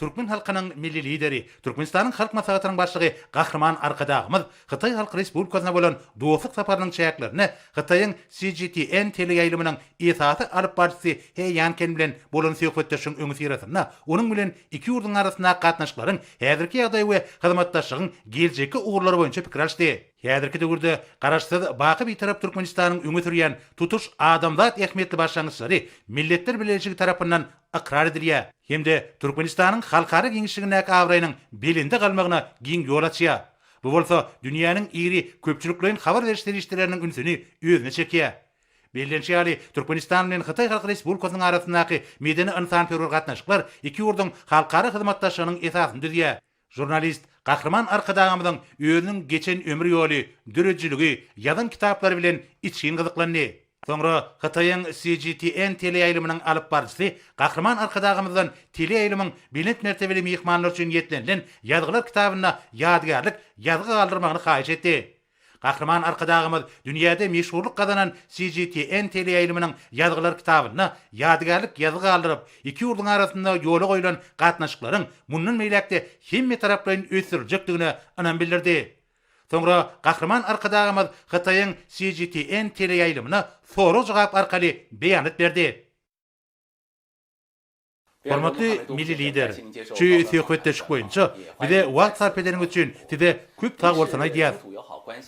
Türkmen halkynyň Milli Lideri, Türkmenistanyň Halk Maslahatynyň Başlygy Gahryman Arkadagymyz Hytaý Halk Respublikasyna bolan dostluk saparynyň çäklerinde Hytaýyň CGTN teleýaýlymynyň esasy alyp baryjysy He Ýanken bilen bolan söhbetdeşligiň öňüsyrasynda onuň bilen iki ýurduň arasyndaky gatnaşyklaryň häzirki ýagdaýy we hyzmatdaşlygyň geljekki ugurlary boýunça pikir alyşdy. Häzirki döwürde Garaşsyz, baky Bitarap Türkmenistanyň öňe sürýän tutuş adamzat ähmiýetli başlangyçlary Milletler Bileleşigi tarapyndan ykrar edilýär hem-de Türkmenistanyň halkara giňişligindäki abraýynyň belende galmagyna giň ýol açýar. Bu bolsa dünýäniň iri köpçülikleýin habar beriş serişdeleriniň ünsüni özüne çekýär. Bellenişi ýaly, Türkmenistan bilen Hytaý Halk Respublikasynyň arasyndaky medeni-ynsanperwer gatnaşyklar iki ýurduň halkara hyzmatdaşlygynyň esasyny düzýär. Žurnalist Gahryman Arkadagymyzyň özüniň geçen ömür ýoly, döredijiligi, ýazan kitaplary bilen içgin gyzyklandy. Soňra Hytaýyň CGTN teleýaýlymynyň alyp baryjysy Gahryman Arkadagymyzdan teleýaýlymyň belent mertebeli myhmanlar üçin niýetlenilen ýazgylar kitabynda ýadygärlik ýazgy galdyrmagyny haýyş etdi. Gahryman Arkadagymyz dünýäde meşhurlyk gazanan CGTN teleýaýlymynyň ýazgylar kitabynda ýadygärlik ýazgy galdyryp, iki ýurduň arasynda ýola goýlan gatnaşyklaryň mundan beýläk-de hemmetaraplaýyn ösdüriljekdigine ynam bildirdi. Soňra Gahryman Arkadagymyz Hytaýyň CGTN teleýaýlymyna sorag-jogap arkaly beýanat berdi. Hormatly Milli Lider, şu söhbetdeşlik boýunça bize wagt sarp edeniňiz üçin Size köp sagbolsun aýdýas.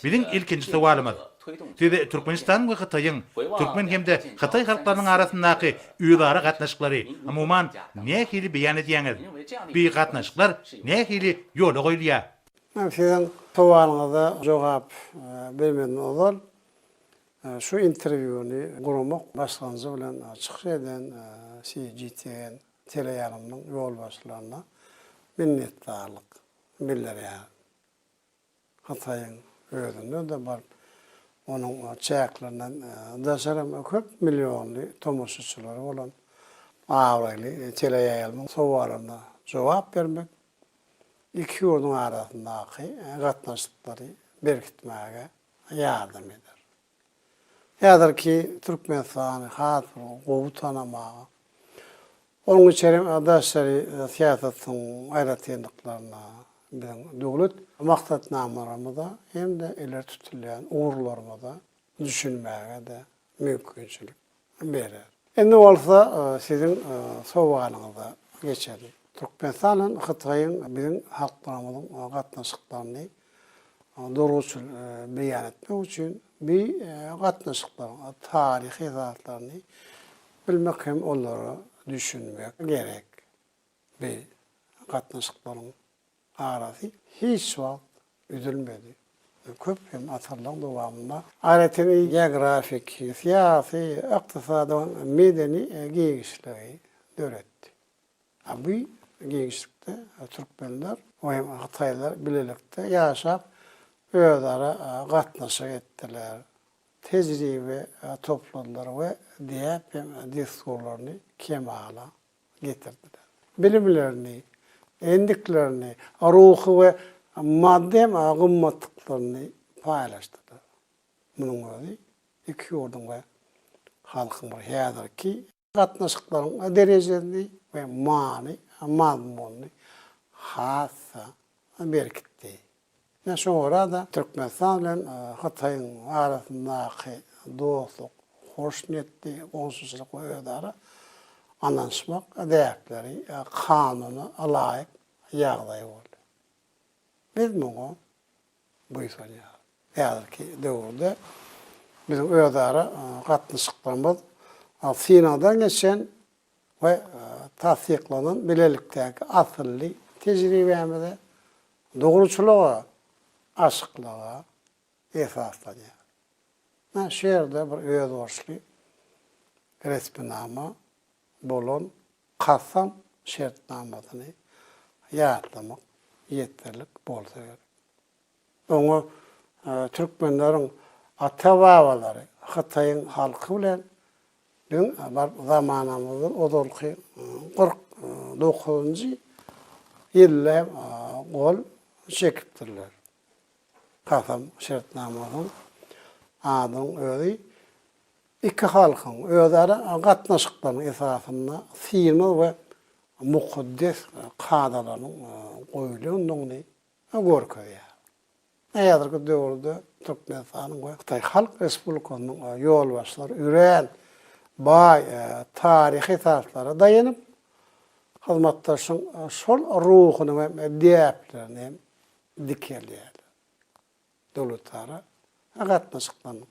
Biziň ilkinji sowalymyz, Siz Türkmenistanyň we Hytaýyň, türkmen hem-de hytaý halklarynyň arasyndaky özara gatnaşyklary, umuman, nähili beýan edýäňiz? Bu gatnaşyklar nähili ýola goýulýar? Men siziň sowalyňyza jogap bermezden ozal, Şu interwýuny guramak başlanjy bilen çykyş eden CGTN teleýaýlymynyň ýolbaşçylaryna minnetdarlyk bildirýärin. Hytaýyň özünde-de baryp, onuň çäklerinden daşaram köp millionly tomaşaçylary bolan abraýly teleýaýlymyň sowalyna jogap bermek iki ýurduň arasyndaky gatnaşyklary berkitmäge ýardam eder. Häzirki Türkmenistany has bir gowy tanamaga, onuň içeri daşary syýasatynyň aýratynlyklaryna, biziň döwlet maksatnamalarymyza hem-de ileri tutulýan ugurlarymyza düşünmäge-de mümkinçilik berer. Indi bolsa siziň sowalyňyza geçeliň. Türkmenistan bilen Hytaýyň biziň halklarymyzyň gatnaşyklaryny dogruçyl beýan etmek üçin bi gatnaşyklaryň taryhy esaslaryny bilmek hem olara düşünmek gerek. Bi gatnaşyklaryň arasy hiç wagt üzülmedi. Köp hem asyrlaryň dowamynda aýratyn geografiki, syýasy, ykdysady we medeni giňişligi döretdi. Bu giňişlikde türkmenler we hem hytaýlylar bilelikde ýaşap, özara gatnaşyk etdiler, tejribe topladylar we däp hem dessurlaryny kemala getirdiler. Bilimlerini, endiklerini, ruhy we maddy hem gymmatlyklaryny paýlaşdylar. Munuň özi iki ýurduň we halkyň bir häzirki gatnaşyklaryň derejesini we many mazmunyny has-da berkitdi. Ine şoňa görä-de, Türkmenistan bilen Hytaýyň arasyndaky dostluk, hoşniýetli goňşuçylyk we özara ynanyşmak däpleri kanuna laýyk ýagdaý boldy. Biz muňa buýsanýarys. Häzirki döwürde biziň özara gatnaşyklarymyz synagdan geçen we tassyklanan bilelikdäki asylly tejribämize, dogruçylyga, açyklyga esaslanýar. Ine, şu ýerde bir özboluşly resminama bolan kasam şertnamasyny ýatlamak ýeterlik bolsa gerek. Oňa türkmenleriň ata-babalary Hytaýyň halky bilen biziň baryp zamanamyzdan ozalky 49-njy ýylda gol çekipdirler. Kasam şertnamasynyň adynyň özi iki halkyň özara gatnaşyklarynyň esasynda synmaz we. mukaddes kadalarynyň goýlandygyny görkezýär. Häzirki döwürde Türkmenistanyň we Hytaý Halk Respublikasynyň ýolbaşçylary örän baý taryhy esaslara daýanyp, hyzmatdaşlygyň şol ruhuny we däplerini hem dikeldýärler. Döwletara gatnaşyklarynyň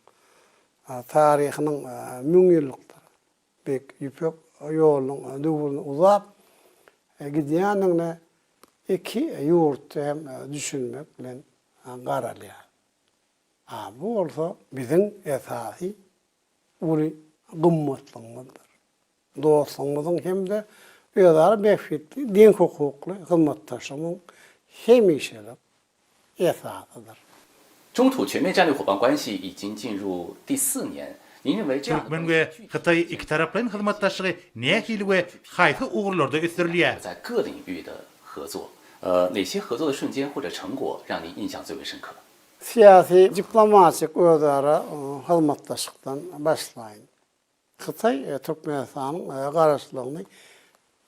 taryhynyň müňýyllyklary, Beýik Ýüpek ýolunyň döwrüne uzap gidýändigine iki ýurtda hem düşünmek bilen garalýar. A bu bolsa biziň esasy uly gymmatlygymyzdyr. Dostlugymyzyň hem-de özara bähbitli deňhukukly hyzmatdaşlygymyzyň hemişelik esasydyr. 中土全面战略伙伴关系已经进入第四年，您认为这样的 Türkmen we hytaý ikitaraplaýyn hyzmatdaşlygy nähili we haýsy ugurlarda ösdürilýär? 在各领域的合作，呃，哪些合作的瞬间或者成果让您印象最为深刻？ Syýasy-diplomatik özara hyzmatdaşlykdan başlaýyn. Hytaý Türkmenistanyň Garaşsyzlygyny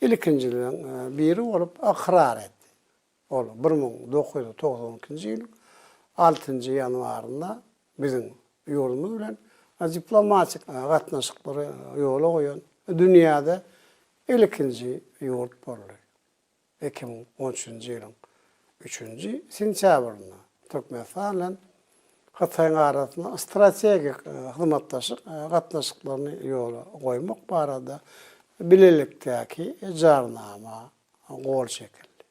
ilkinjileriň biri bolup ykrar etdi. Ol 1992-nji ýylyň altynjy ýanwarynda biziň ýurdumyz bilen diplomatik gatnaşyklary ýola goýan dünýäde ilkinji ýurt boldy. 2013-nji ýylyň üçünji sentýabrynda Türkmenistan bilen Hytaýyň arasynda strategik hyzmatdaşlyk gatnaşyklaryny ýola goýmak barada bilelikdäki Jarnama gol çekildi.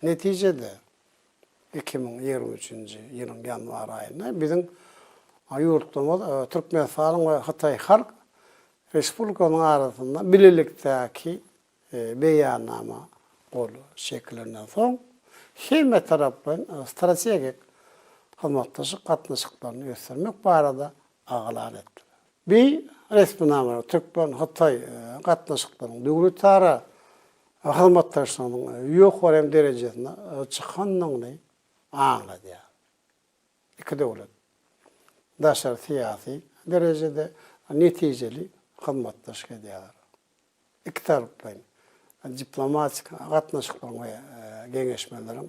Netijede, 2023-nji ýylyň ýanwar aýynda biziň ýurtlarymyz Türkmenistanyň we Hytaý Halk Respublikasynyň arasynda bilelikdäki Beýannama gol çekilenden soň, hemmetaraplaýyn strategik hyzmatdaşlyk gatnaşyklaryny ösdürmek barada yglan etdiler. Bi resminamalar türkmen-hytaý gatnaşyklarynyň döwletara hyzmatdaşlygynyň ýokary hem derejesine çykandygyny aňladýar. Iki döwlet daşary syýasy derejede netijeli hyzmatdaşlyk edýärler. Ikitaraplaýyn diplomatik gatnaşyklaryň we geňeşmeleriň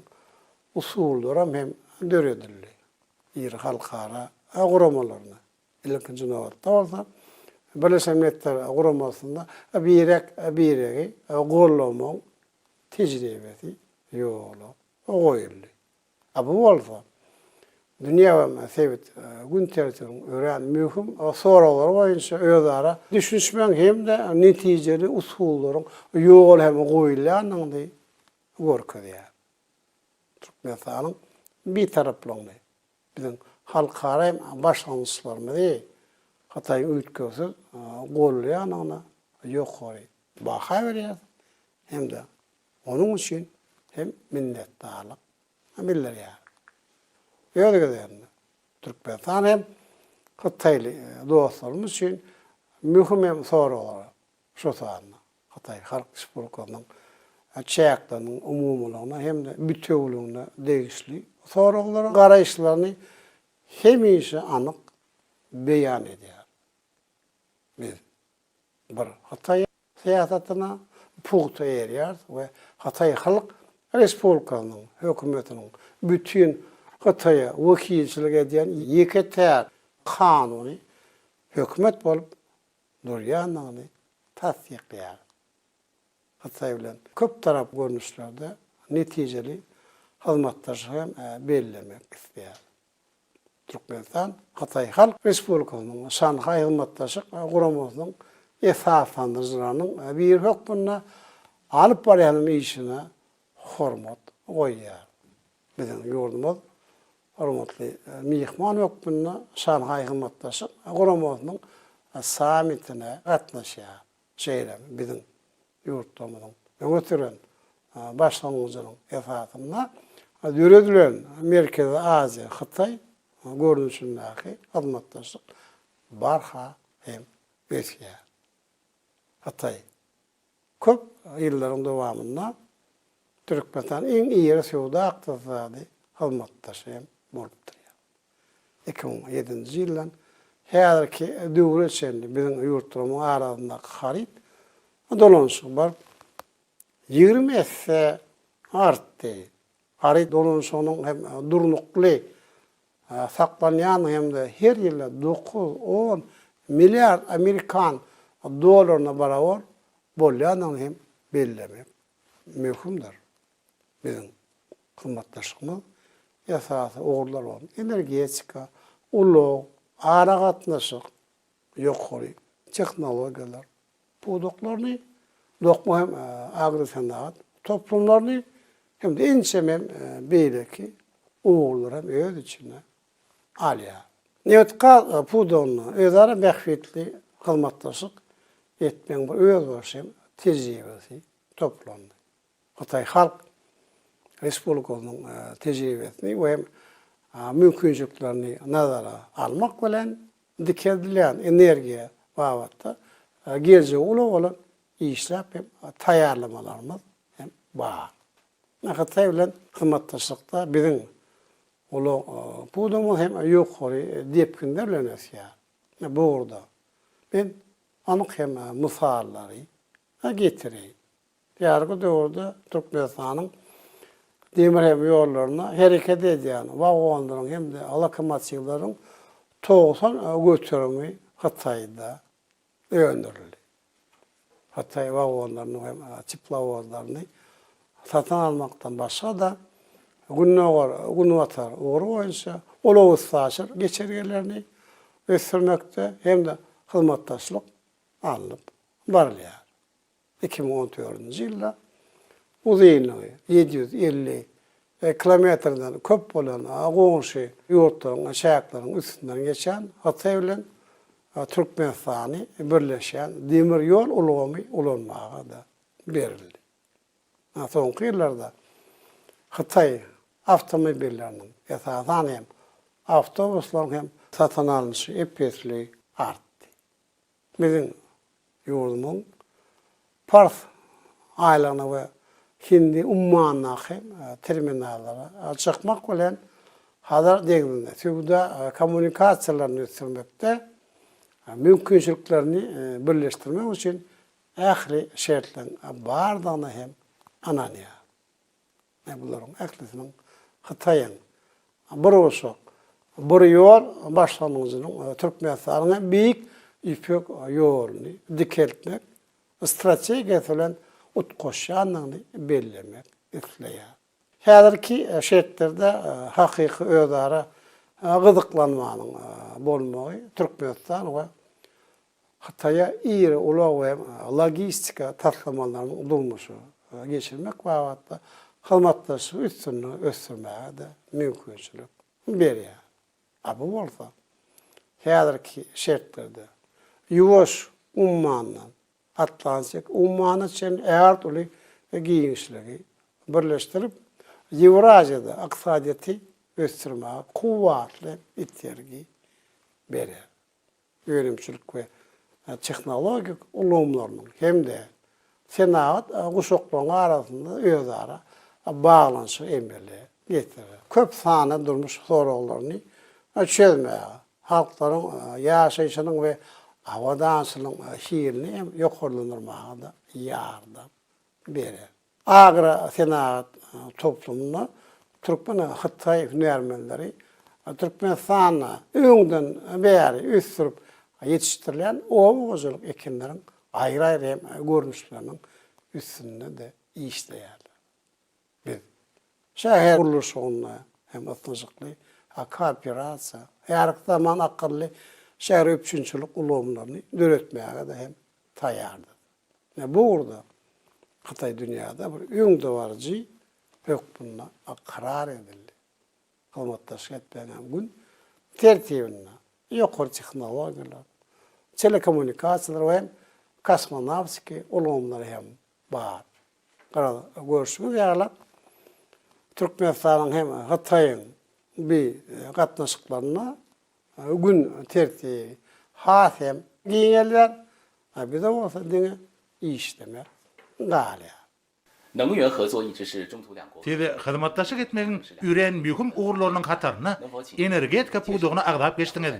usullaram hem döredildi. Iri halkara guramalaryna, ilkinji nobatda bolsa, Birleşen Milletler Guramasynda birek-biregi gollamagyň tejribesi ýola goýuldy. A bu bolsa, dünýä we sebit gün tertibiniň örän möhüm soraglary boýunça özara düşünişmegiň hem-de netijeli usullaryň ýola hem goýulýandygyny görkezýär. Türkmenistanyň Bitaraplygyny, biziň halkara hem başlangyçlarymyzy Hytaýyň üýtgewsiz goldaýandygyna ýokary baha berýäris hem-de Onuň üçin hem minnetdarlyk bildirýär. Öz gezeginde, Türkmenistan hem hytaýly dostlarymyz üçin möhüm hem soraglara, şu sanda Hytaý Halk Respublikasynyň çäkleriniň umumylygyna hem-de bitewüligine degişli soraglara garaýyşlaryny hemişe anyk beýan edýär. Biz bir Hytaý syýasatyna pugta eýerýäris we Hytaý Halk Respublikasynyň Hökümetiniň bütin Hytaýa wekilçilik edýän ýeke-täk kanuny hökümet bolup durýandygyny tassyklaýarys. Hytaý bilen köptaraply görnüşlerde netijeli hyzmatdaşlygy hem bellemek isleýäris. Türkmenistan Hytaý Halk Respublikasynyň Şanhaý Hyzmatdaşlyk Guramasynyň esaslandyryjylarynyň biri hökmünde alyp barýan işine hormat goýýar. Biziň ýurdumyz hormatly myhman hökmünde Şanhaý Hyzmatdaşlyk Guramasynyň sammitine gatnaşýar. Şeýle hem biziň ýurtlarymyzyň öňe süren başlangyjynyň esasynda döredilen Merkezi Aziýa, Hytaý görnüşindäki hyzmatdaşlyk barha hem ösýär. Hytaý köp ýyllaryň dowamynda Türkmenistanyň iň iri söwda-ykdysady hyzmatdaşy hem bolup durýar. 2007-nji ýyldan häzirki döwre çenli biziň ýurtlarymyzyň arasyndaky haryt dolanyşygy baryp. 20 esse artdy. Haryt dolanyşygynyň hem durnukly saklanýandygy hem-de her ýylda 9-10 milliard amerikan dollaryna barabar bolýandygyny hem bellemek möhümdir. Biziň hyzmatdaşlygymyz esasy ugurlar bolan energetika, ulag, aragatnaşyk, ýokary tehnologiýalar pudaklaryny, dokma hem agrosenagat toplumlaryny hem-de ençeme beýleki ugurlary hem öz içine alýar. Nebit-gaz pudagynda özara bähbitli hyzmatdaşlyk etmegiň bir özboluşly hem tejribesi toplandy. Hytaý Halk Respublikasynyň tejribesini we mümkinçiliklerini nazara almak bilen, dikeldilýän energiýa babatda geljegi uly bolan işläp hem taýýarlamalarymyz hem bar. Hytaý bilen hyzmatdaşlykda biziň ulag pudagymyz hem ýokary depginler bilen ösýär. Bu ugurda men anyk hem mysallary getireýin. Häzirki döwürde Türkmenistanyň demir hem ýollarynda hereket edýän wagonlaryň hem-de lokomotiwleriň 90 göterimi Hytaýda öndürildi. Hytaý wagonlaryny hem teplowozlaryny satyn almakdan başga-da, Gündogar, Günbatar ugry boýunça ulag-üstaşyr geçelgelerini ösdürmekde hem-de hyzmatdaşlyk alnyp barylýar. 2014-nji ýylda uzynlygy 750 kilometrden köp bolan goňşy ýurtlaryň çäkleriniň üstünden geçýän Hytaý bilen Türkmenistany birleşýän demir ýol ulgamy ulanmaga-da berildi. Soňky ýyllarda hytaý awtomobilleriniň, esasan hem, awtobuslaryň hem satyn alnyşy ep-esli artdy. Biziň ýurdumyzyň Pars aýlagyna we Hindi ummanyndaky terminallara çykmak bilen, Hazar deňzinde söwda kommunikasiýalaryny ösdürmekde mümkinçiliklerini birleşdirmek üçin ähli şertleriň bardygyna hem ynanýar. Bularyň ählisiniň Hytaýyň Bir guşak, bir ýol başlangyjynyň Türkmenistanyň hem Beýik Ýüpek ýoluny dikeltmek strategiýasy bilen utgaşýandygyny bellemek isleýär. Häzirki şertlerde hakyky özara gyzyklanmanyň bolmagy Türkmenistan we Hytaýa iri ulag we logistika taslamalaryny durmuşa geçirmek babatda hyzmatdaşlygy üstünlikli ösdürmäge-de mümkinçilik berýär. A bu bolsa häzirki şertlerde Ýuwaş ummandan Atlantik ummanyna çenli ägirt uly giňişligi birleşdirip, Ýewraziýada ykdysadyýeti ösdürmäge kuwwatly itergi berer. önümçilik we tehnologik ulgamlarynyň hem-de senagat guşaklarynyň arasynda özara baglanyşygy emele getirer. Köp sanly durmuş soraglaryny çözmäge, halklaryň ýaşaýşynyň we abadançylygyň hilini hem ýokarlandyrmaga-da ýardam berer. Agrosenagat toplumynda türkmen-hytaý hünärmenleri Türkmenistanda öňden bäri ösdürip ýetişdirilýän oba hojalyk ekinleriň aýry-aýry hem görnüşleriniň üstünde-de işleýärler. Biz şäher gurluşygynda hem ysnyşykly kooperasiýa, häzirki zaman akylly şäher üpjünçilik ulgamlaryny döretmäge-de hem taýýardyr. Ine, bu ugurda Hytaý dünýäde bir öňdebaryjy hökmünde ykrar edildi. Hyzmatdaşlyk etmegiň hem gün tertibinde ýokary tehnologiýalar, telekommunikasiýalar we hem kosmonawtiki ulgamlary hem bar. Garaz, görşüňiz ýaly, Türkmenistanyň hem Hytaýyň bi gatnaşyklarynda Gün tertibi has hem giňelýär, a bize bolsa diňe işlemek galýar. Siz hyzmatdaşlyk etmegiň örän möhüm ugurlarynyň hatarynda energetika pudagyny agzap geçdiňiz.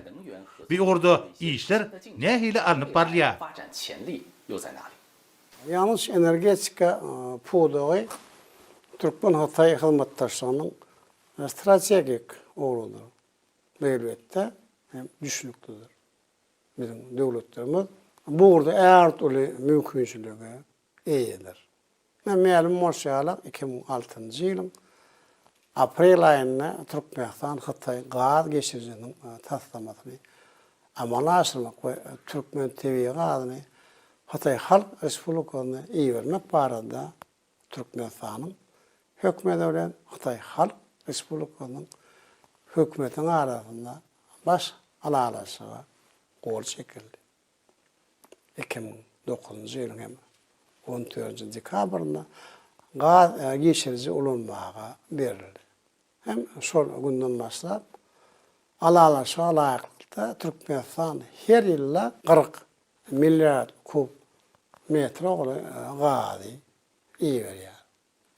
Bu ugurda işler nähili alnyp barylýar? Ýangyç-energetika pudagy türkmen-hytaý hyzmatdaşlygynyň strategik ugrudyr. Bu elbetde hem düşnüklidir. Biziň döwletlerimiz bu ugurda ägirt uly mümkinçilige eýedir. Mälim bolşy ýaly, 2006-njy ýylyň aprel aýynda Türkmenistan-Hytaý gaz geçirijisiniň taslamasyny amala aşyrmak we türkmen tebigy gazyny Hytaý Halk Respublikasyna ibermek barada Türkmenistanyň Hökümeti bilen Hytaý Halk Respublikasynyň Hökümetiniň arasynda baş ylalaşyga gol çekildi. 2009-njy ýylyň hem on dördünji dekabrynda gaz geçiriji ulanmaga berildi. Hem şol günden başlap, ylalaşyga laýyklykda Türkmenistan her ýylda 40 milliard kub metre golaý gazy iberýär.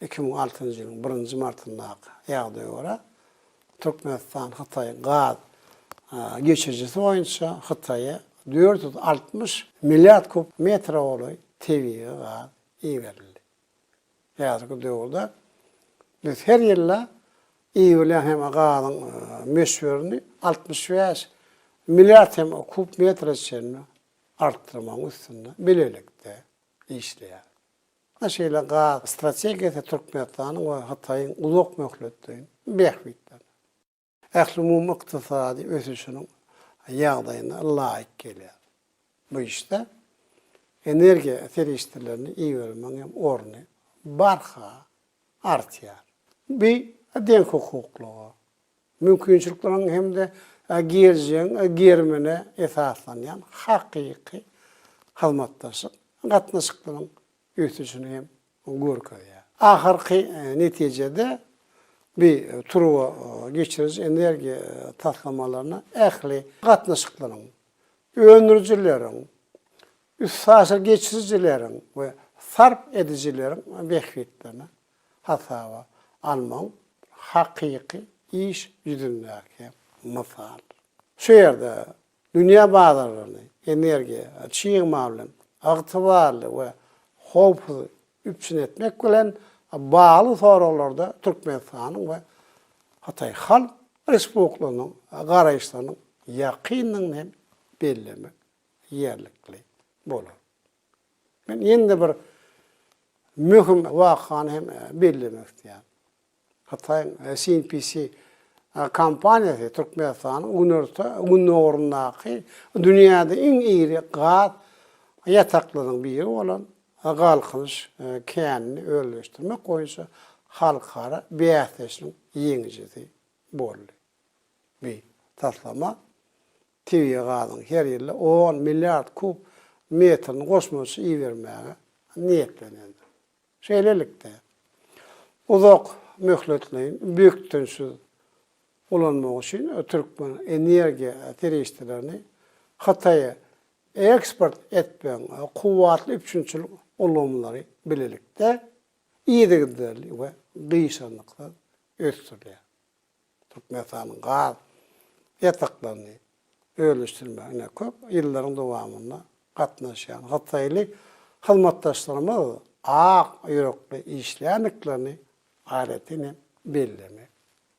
2006-njy ýylyň birinji martyndaky ýagdaýa görä, Türkmenistan-Hytaý gaz geçirijisi boýunça Hytaýa 460 milliard kub metre golaý tebigy gaz iberildi. Häzirki döwürde biz her ýylda iberilýän hem gazyň möçberini 65 milliard hem kub metre çenli artdyrmagyň üstünde bilelikde işleýäris. Şeýle gaz strategiýasy Türkmenistanyň we Hytaýyň uzak möhletleýin bähbitlerine, ählumumy ykdysady ösüşiniň ýagdaýyna laýyk gelýär. Bu işde energiýa serişdelerini ibermegiň hem orny barha artýar. Bu deňhukuklyga, mümkinçilikleriň hem-de geljegiň gerimine esaslanýan hakyky hyzmatdaşlyk gatnaşyklaryň ösüşini hem görkezýär. Ahyrky netijede bu turba geçiriji energiýa taslamalaryna ähli gatnaşyklaryň, öndürijileriň, üstaşyr geçirijileriň we sarp edijileriň bähbitlerini hasaba almagyň hakyky iş ýüzündäki mysaldyr. Şu ýerde dünýä bazarlaryny energiýa çig mal bilen ygtybarly we howpsuz üpjün etmek bilen bagly soraglarda Türkmenistanyň we Hytaý Halk Respublikasynyň garaýyşlarynyň ýakyndygyny hem bellemek ýerlikli bolar. Men ýene-de bir möhüm wakany hem bellemek isleýän. Hytaýyň CNPC kompaniýasy Türkmenistanyň günorta-gündogaryndaky dünýäde iň iri gaz ýataklarynyň biri bolan Galkynyş känini özleşdirmek boýunça halkara bäsleşiniň ýeňijisi boldy. Bu taslama tebigy gazyň her ýylda on milliard kub metrini goşmaça ibermäge niýetlenendir. Şeýlelikde, uzak möhletleýin bökdençsiz ulanmak üçin türkmen energiýa serişdelerini Hytaýa eksport etmegiň kuwwatly üpjünçilik ulgamlary bilelikde yzygiderli we gyşarnyksyz ösdürilýär. Türkmenistanyň gaz ýataklaryny özleşdirmegine köp ýyllaryň dowamynda gatnaşýan hytaýly hyzmatdaşlarymyz ak ýürekli işleýändiklerini aýratyn hem bellemek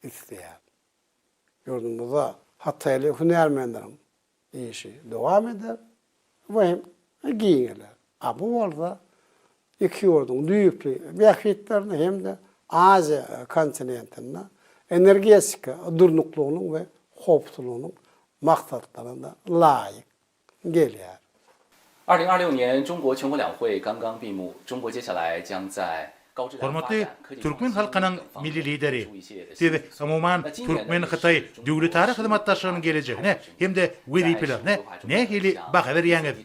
isleýärin. Ýurdumyzda hytaýly hünärmenleriň işi dowam eder we hem giňeler. A bu bolsa iki ýurduň düýpli bähbitlerine hem-de Aziýa kontinentinde energetika durnuklygynyň we howpsuzlygynyň maksatlaryna-da laýyk gelýär. 2026年中国全国两会刚刚闭幕， 中国接下来将在 Hormatly türkmen halkynyň Milli Lideri, Siz, umuman, türkmen-hytaý döwletara hyzmatdaşlygynyň gelejegine hem-de wezipelerine nähili baha berýäňiz?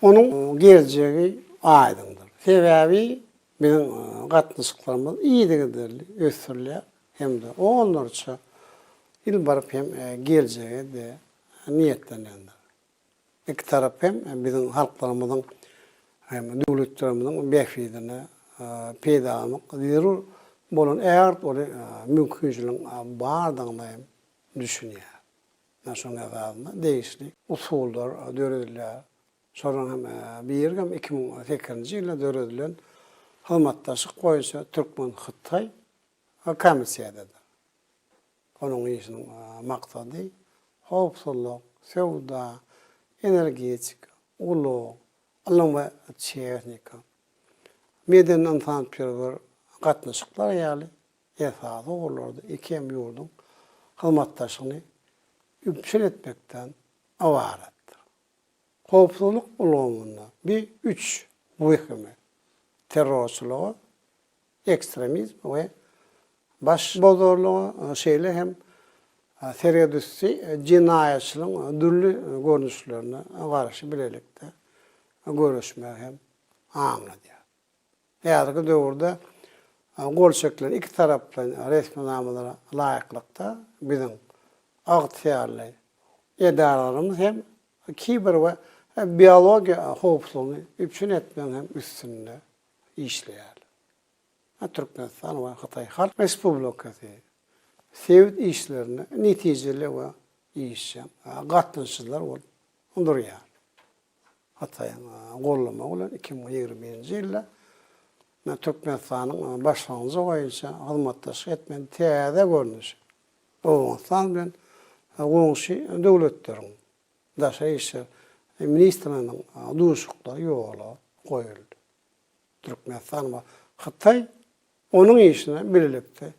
Onuň geljegi aýdyňdyr. Sebäbi biziň gatnaşyklarymyz yzygiderli ösdürilýär hem-de onlarça ýyl baryp hem geljege-de niýetlenendir. Iki tarap hem biziň halklarymyzyň hem döwletlerimiziň bähbidine peýdalanmak zerur bolan ägirt uly mümkinçiligiň bardygyna hem düşünýär. Ine şonuň esasynda degişli usullar döredilýär. Şolaryň hem biri hem 2008-nji ýylda döredilen hyzmatdaşlyk boýunça türkmen-hytaý komitetidir. Onuň işiniň maksady howpsuzlyk, söwda, energetika, ulag, ylym we tehnika, medeni-ynsanperwer gatnaşyklar ýaly esasy ugurlarda iki hem ýurduň hyzmatdaşlygyny üpjün etmekden ybaratdyr. Howpsuzlyk ulgamynda bi üç wehimi, terrorçylyga, ekstremizme we başbozarlyga, şeýle hem serhetüsti jenaýatçylygyň dürli görnüşlerine garşy bilelikde göreşmegi hem aňladýar. Häzirki döwürde gol çekilen ikitaraplaýyn resminamalara laýyklykda, biziň ygtyýarly edaralarymyz hem kiber we biologiýa howpsuzlygyny üpjün etmegiň hem üstünde işleýärler. Türkmenistan we Hytaý Halk Respublikasy sebit işlerine netijeli we işjeň gatnaşyjylar bolup durýar. Hytaýyň goldamagy bilen 2021-nji ýylda Türkmenistanyň başlangyjy boýunça hyzmatdaşlyk etmegiň täze görnüşi Owganystan bilen goňşy döwletleriň daşary işler ministrleriniň duşuşyklary ýola goýuldy. Türkmenistan we Hytaý onuň işine bilelikde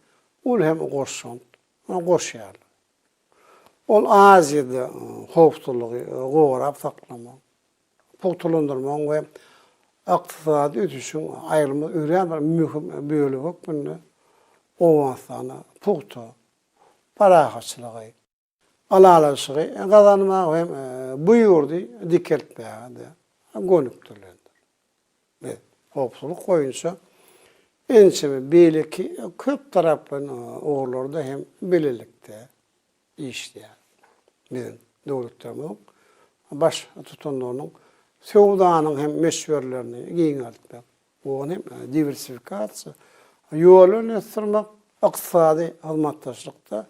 uly hem goşant goşýarlar. Ol Aziýada howpsuzlygy gorap saklamak, pugtalandyrmagyň we ykdysady ösüşiň aýrylmaz örän bir möhüm bölegi hökmünde Owganystanda pugta parahatçylygy, ylalaşygy gazanmaga hem bu ýurdy dikeltmäge-de gönükdirilendir. Biz howpsuzlyk boýunça ençeme beýleki köptaraplaýyn ugurlarda hem bilelikde işleýäris. Biziň döwletlerimiziň Baştutanlarynyň söwdanyň hem möçberlerini giňeltmek, ony hem diwersifikasiýa ýoly bilen ösdürmek, ykdysady hyzmatdaşlykda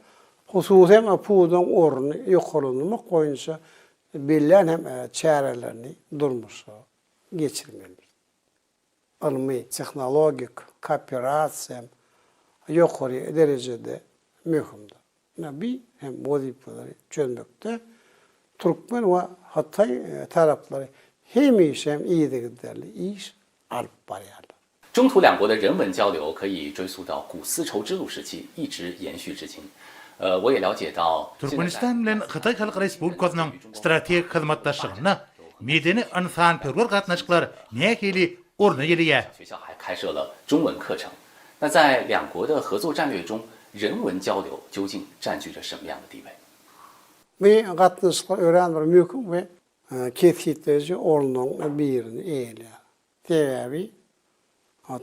hususy hem pudagyň ornuny ýokarlandyrmak boýunça bellän hem çärelerini durmuşa geçirmelidir. Ylmy, tehnologik kooperasiýa hem ýokary derejede möhümdir. Ine, bi hem wezipeleri çözmekde türkmen we hytaý taraplary hemişe hem yzygiderli iş alyp barýarlar. 中土两国的人文交流可以追溯到古丝绸之路时期， 一直延续至今。 呃， 我也了解到， Türkmenistan bilen Hytaý Halk Respublikasynyň strategik hyzmatdaşlygynda medeni-ynsanperwer gatnaşyklar nähili orny eýeleýär? 学校还开设了中文课程。 那在两国的合作战略中， 人文交流究竟占据着什么样的地位？ Bu gatnaşyklar örän bir möhüm we kesgitleýji orunlaryň birini eýeleýär. Sebäbi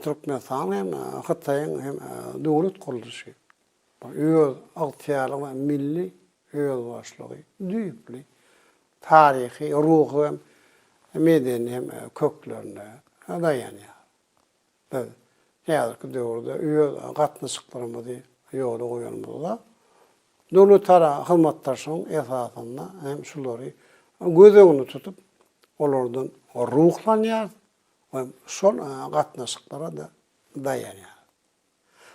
Türkmenistanyň hem, Hytaýyň hem döwlet gurluşy öz ygtyýarly we milli özbaşlygy düýpli taryhy, ruhy hem medeni hem köklerine daýanýar. Biz häzirki döwürde öz gatnaşyklarymyzy ýola goýanymyzda, döwletara hyzmatdaşlygyň esasynda hem şulary göz öňünde tutup, olardan ruhlanýarys we şol gatnaşyklara-da daýanýarys.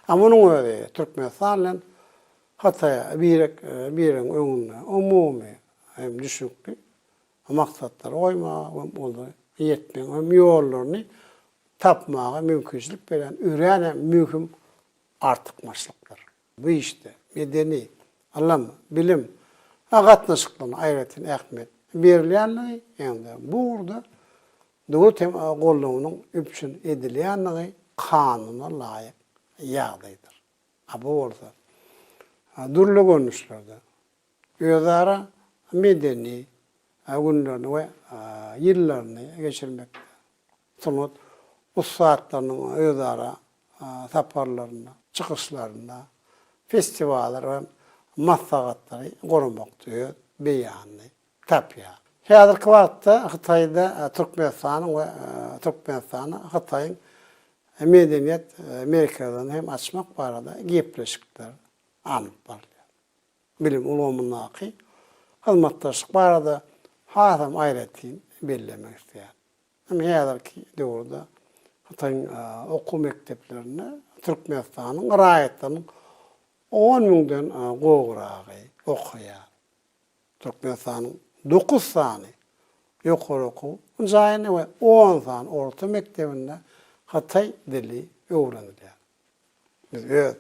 A munuň özi Türkmenistan bilen Hytaýa birek biregiň öňünde umumy hem düşnükli maksatlary goýmaga we olara ýetmegiň hem ýollaryny tapmaga mümkinçilik berýän örän hem möhüm artykmaçlykdyr. Bu işde medeni, ylym, bilim gatnaşyklaryna aýratyn ähmiýet berilýänligi hem-de bu ugurda döwlet hem goldawynyň üpjün edilýänligi kanuna laýyk ýagdaýdyr. A bu bolsa dürli görnüşlerde özara medeni günlerini we ýyllaryny geçirmekde, sungat ussatlarynyň özara saparlarynda, çykyşlarynda, festiwallar we maslahatlary guramakda öz beýanyny tapýar. Häzirki wagtda Hytaýda Türkmenistanyň we Türkmenistanda Hytaýyň medeniýet merkezini hem açmak barada gepleşikler alnyp barylýar. Bilim ulgamyndaky hyzmatdaşlyk barada hasam aýratyn bellemek isleýärin. Hem häzirki döwürde Hytaýyň okuw mekdeplerinde Türkmenistanyň raýatlarynyň on müňden gowragy okaýar. Türkmenistanyň dokuz sany ýokary okuw jaýynda we on sany orta mekdebinde hytaý dili öwrenilýär. Biz öz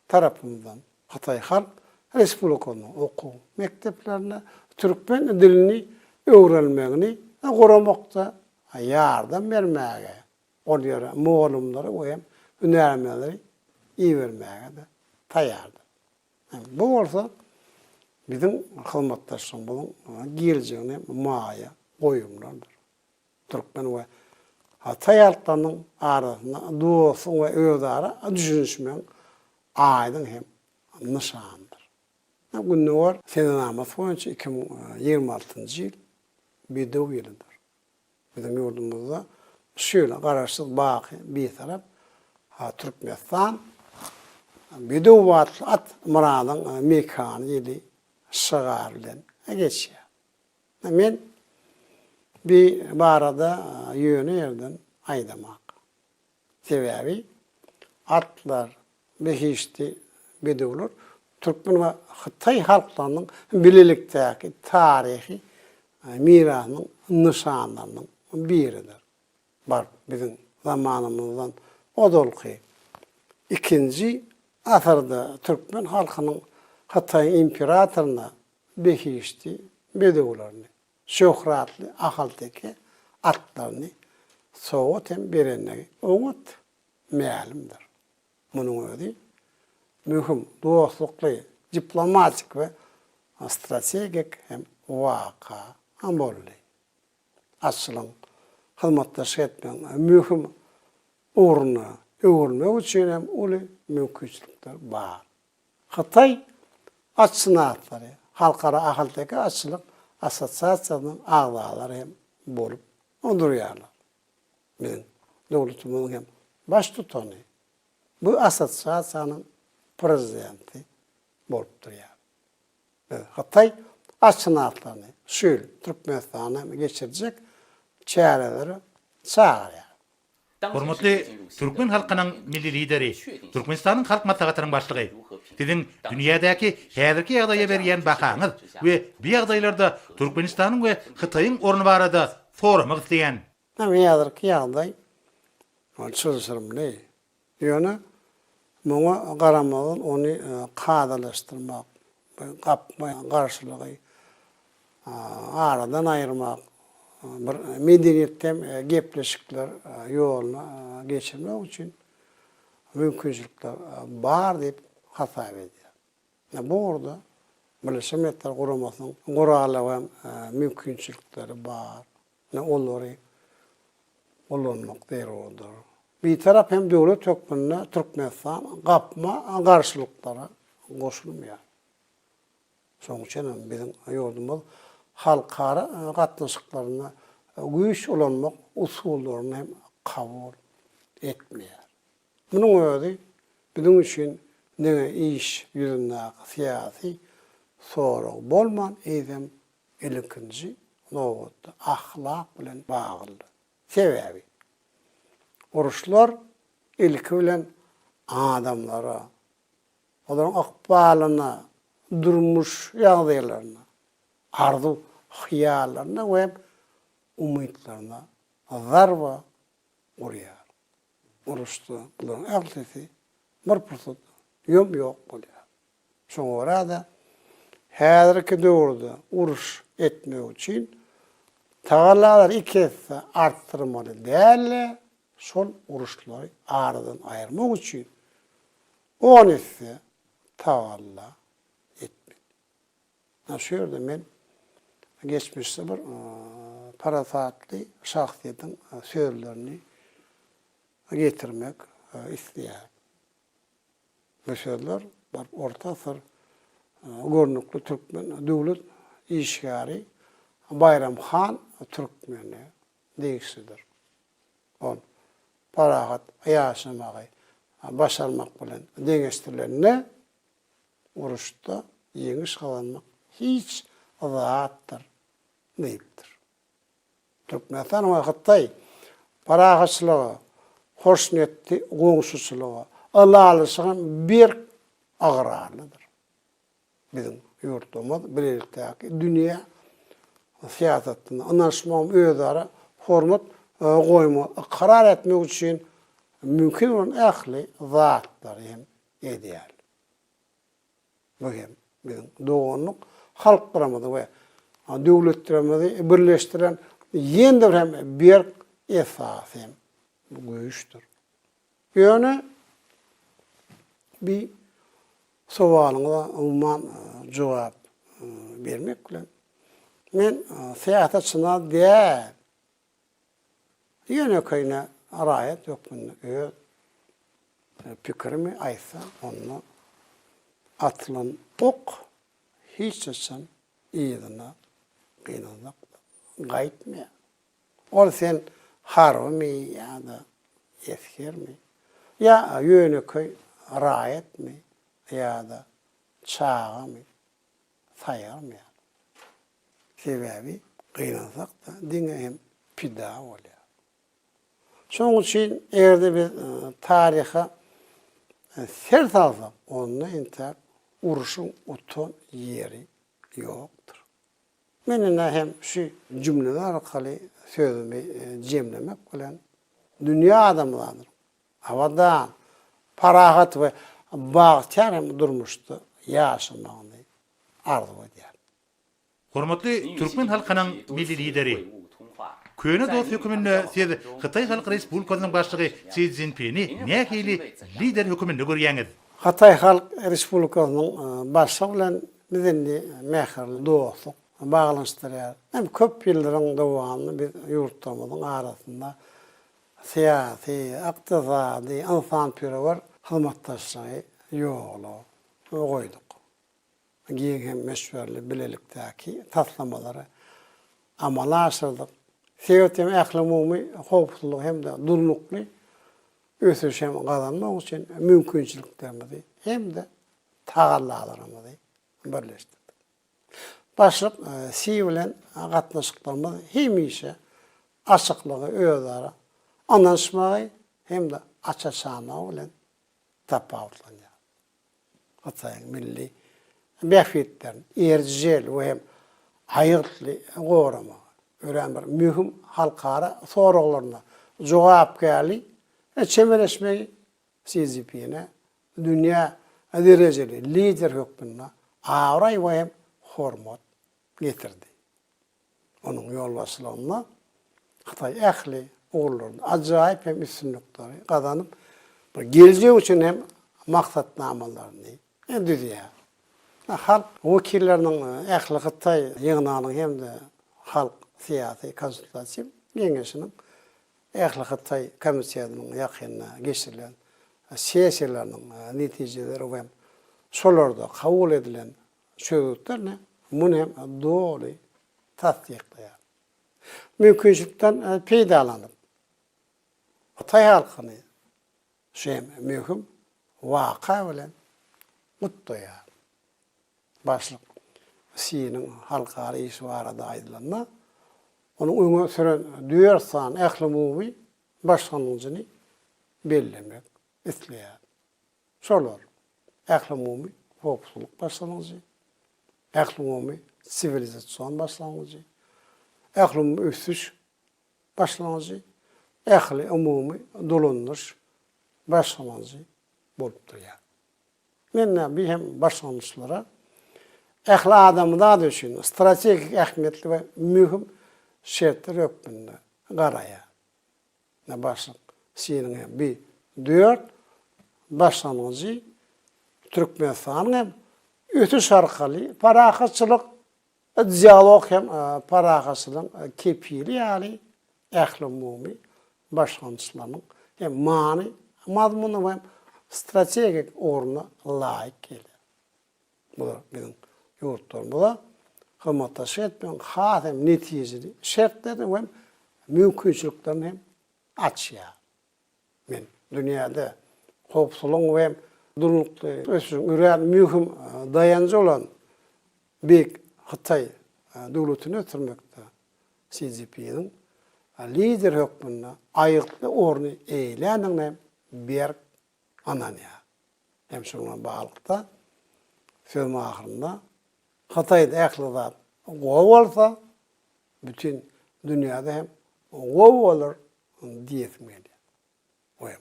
tarapymyzdan Hytaý Halk Respublikasynyň okuw mekdeplerinde türkmen dilini öwrenmegini guramakda ýardam bermäge, ol ýere mugallymlary we hem hünärmenleri ibermäge-de taýýardyr. Bu bolsa biziň hyzmatdaşlygymyzyň geljegine maýa goýumlardyr. Türkmen we hytaý halklarynyň arasynda dostlugyň we özara düşünişmegiň aýdyň hem nyşanydyr. Gündogar senenamasy boýunça 2026-njy ýyl Bedew ýylydyr. Biziň ýurdumyzda şu ýyl Garaşsyz, baky Bitarap Türkmenistan bedew batly at myradyň mekany ýyly şygary bilen geçýär. Men bi barada ýöne ýerden aýdamak. Sebäbi atlar, behişdi bedewler türkmen we hytaý halklarynyň bilelikdäki taryhy mirasynyň nyşanlarynyň biridir. Baryp biziň zamanymyzdan ozalky ikinji asyrda türkmen halkynyň Hytaýyň imperatoryna behişdi bedewlerini, şöhratly ahalteke atlaryny sowgat hem berendigi oňat mälimdir. Munuň özi möhüm dostlukly diplomatik we strategik hem waka boldy. Atçylygyň hyzmatdaşlyk etmegiň möhüm ugruna öwrülmegi üçin hem uly mümkinçilikler bar. Hytaý atşynaslary Halkara ahalteke atçylyk assosiasiýasynyň agzalary hem bolup durýarlar. Biziň döwletimiziň hem Baştutany bu assosiasiýanyň prezidenti bolup durýar. Biz hytaý atşynaslaryny şu ýyl Türkmenistanda hem geçiriljek çärelere çagyrýarys. Hormatly türkmen halkynyň Milli Lideri, Türkmenistanyň Halk Maslahatynyň Başlygy! Siziň dünýädäki häzirki ýagdaýa berýän bahaňyz we bu ýagdaýlarda Türkmenistanyň we Hytaýyň orny barada soramak isleýän. Häzirki ýagdaý çylşyrymly. Ýöne muňa garamazdan ony kadalaşdyrmak, gapma-garşylygy aradan aýyrmak, bir medeniýetli hem gepleşikler ýoluna geçirmek üçin mümkinçilikler bar diýip hasap edýär. Bu ugurda Birleşen Milletler Guramasynyň gurallary hem mümkinçilikleri bar. Ine olary ulanmak zerurdyr. Bitarap hem döwlet hökmünde Türkmenistan gapma garşylyklara goşulmaýar. Şonuň üçin hem biziň ýurdumyz halkara gatnaşyklarynda güýç ulanmak usullaryny hem kabul etmeýär. Munuň özi biziň üçin diňe iş ýüzündäki syýasy sorag bolman, eýsem ilkinji nobatda ahlak bilen baglydyr. Sebäbi, uruşlar ilki bilen adamlara, olaryň ykbalyna, durmuş ýagdaýlaryna, arzuw-hyýallaryna we umytlaryna zarba urýar. Uruşda bularyň ählisi bir pursat ýom-ýok bolýar. Şoňa görä-de, häzirki döwürde uruş etmek üçin tagallalary iki esse artdyrmaly däl-de, şol uruşlary aradan aýyrmak üçin on esse tagalla etmeli. Ine, şu ýerde men geçmişde bir parasatly şahsyýetiň sözlerini getirmek isleýärin. Bu sözler baryp orta asyr görnükli türkmen döwlet işgäri. Baýram han Türkmene degişlidir. Ol parahat ýaşamagy başarmak bilen deňeşdirilende, uruşda ýeňiş gazanmak hiç zatdyr diýipdir. Türkmenistan we Hytaý parahatçylyga, hoşniýetli goňşuçylyga, ylalaşyga berk ygrarlydyr. Biziň ýurtlarymyz bilelikdäki dünýä syýasatynda ynanyşmagyň özara hormat goýmagy ykrar etmek üçin mümkin bolan ähli zatlary hem edýär. Bu hem biziň doganlyk halklarymyzy we döwletlerimizi birleşdiren ýene-de bir hem berk esas hem güýçdür. Ýöne bi sowalyňyza umuman jogap bermek bilen, men syýasatçyna däl, ýönekeýine raýat hökmünde öz pikirimi aýtsam, onda atylan ok hiç haçan yzyna gynansak-da gaýtmaýar. Ol sen harbymy ýa-da esgermi, ýa ýönekeý raýatmy ýa-da çagamy saýgarmaýar. Sebäbi gynansak-da diňe hem pida bolýar. Şonuň üçin eger-de biz taryha ser salsak, onda entäk urşuň utan ýeri ýokdur. Men ine hem şu jümleler arkaly sözümi jemlemek bilen, dünýä adamzadynyň abadan, parahat we bagtyýar hem durmuşda ýaşamagyny arzuw edýärin. Hormatly türkmen halkynyň Milli Lideri! Köne dost höküminde siz Hytaý Halk Respublikasynyň Başlygy Si Szinpini nähili lider höküminde görýäňiz? Hytaý Halk Respublikasynyň Başlygy bilen biz indi mähirli dostluk baglanyşdyrýar. Hem köp ýyllaryň dowamynda biz ýurtlarymyzyň arasynda syýasy, ykdysady, ynsanperwer hyzmatdaşlygy ýola goýduk. Giň hem möçberli bilelikdäki taslamalary amala aşyrdyk. Sebit hem ählumumy howpsuzlygy hem-de durnukly ösüşi hem gazanmak üçin mümkinçiliklerimizi hem-de tagallalarymyzy birleşdirdik. Başlyk Si bilen gatnaşyklarymyz hemişe açyklygy, özara ynanyşmagy hem-de aç-açanlygy bilen tapawutlanýar. Hytaýyň milli bähbitlerini erjel we hem aýgytly goramagy, örän bir möhüm halkara soraglaryna jogapkärli çemeleşmegi Si Szinpine dünýä derejeli lider hökmünde abraý we hem hormat getirdi. Onuň ýolbaşçylygynda Hytaý ähli ugurlarda ajaýyp hem üstünlikleri gazanyp, bir geljek üçin hem maksatnamalaryny düzýär. Halk wekilleriniň Ählihytaý ýygnagynyň hem-de Halk syýasy konsultatiw geňeşiniň Ählihytaý komitetiniň ýakynda geçirilen sessiýalarynyň netijeleri we şolarda kabul edilen çözgütler ne muny hem doly tassyklaýar. Mümkinçilikden peýdalanyp, hytaý halkyny şu hem möhüm waka bilen gutlaýar. Başlyk Siniň halkara işi barada aýdylanda, onuň öňe süren dört sany ählumumy başlangyjyny bellemek isleýär. Şolar, ählumumy howpsuzlyk başlangyjy, ählumumy siwilizasion başlangyjy, ählumumy ösüş başlangyjy, ähliumumy dolandyryş başlangyjy bolup durýar. Men bu hem başlangyçlara ähli adamzat üçin strategik ähmiýetli we möhüm şertler hökmünde garaýar. Başlyk Siniň hem bi dört başlangyjy Türkmenistanyň hem ösüş arkaly parahatçylyk, dialog hem parahatçylygyň kepili ýaly ählumumy başlangyçlarynyň hem many mazmunyna hem strategik ugruna laýyk gelýär. Bular biziň ýurtlarymyza. hyzmatdaşlyk etmegiň has hem netijeli şertlerini we mümkinçiliklerini hem açýar. Men dünýäde howpsuzlygyň we durnukly ösüşiň örän möhüm daýanjy bolan Beýik Hytaý döwletini ösdürmekde CGP-niň lider hökmünde aýgytly orny eýeländigine berk ynanýar. Hem şunuň bilen baglylykda, sözümiň ahyrynda, Hytaýda ähli zat gowy bolsa, bütin dünýäde hem gowy bolar diýesim gelýär. We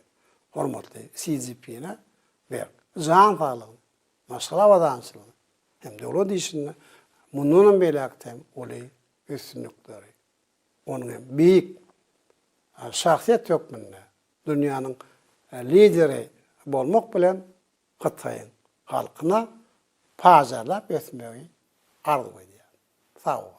hormatly Si Szinpine berk jan saglygyny, maşgala abadançylygyny hem döwlet işinde mundanam beýläk-de hem uly üstünlikleri, onuň hem beýik şahsyýet hökmünde dünýäniň lideri bolmak bilen Hytaýyň halkyna pajarlap ösmegi arzuw edýär. Sag boluň!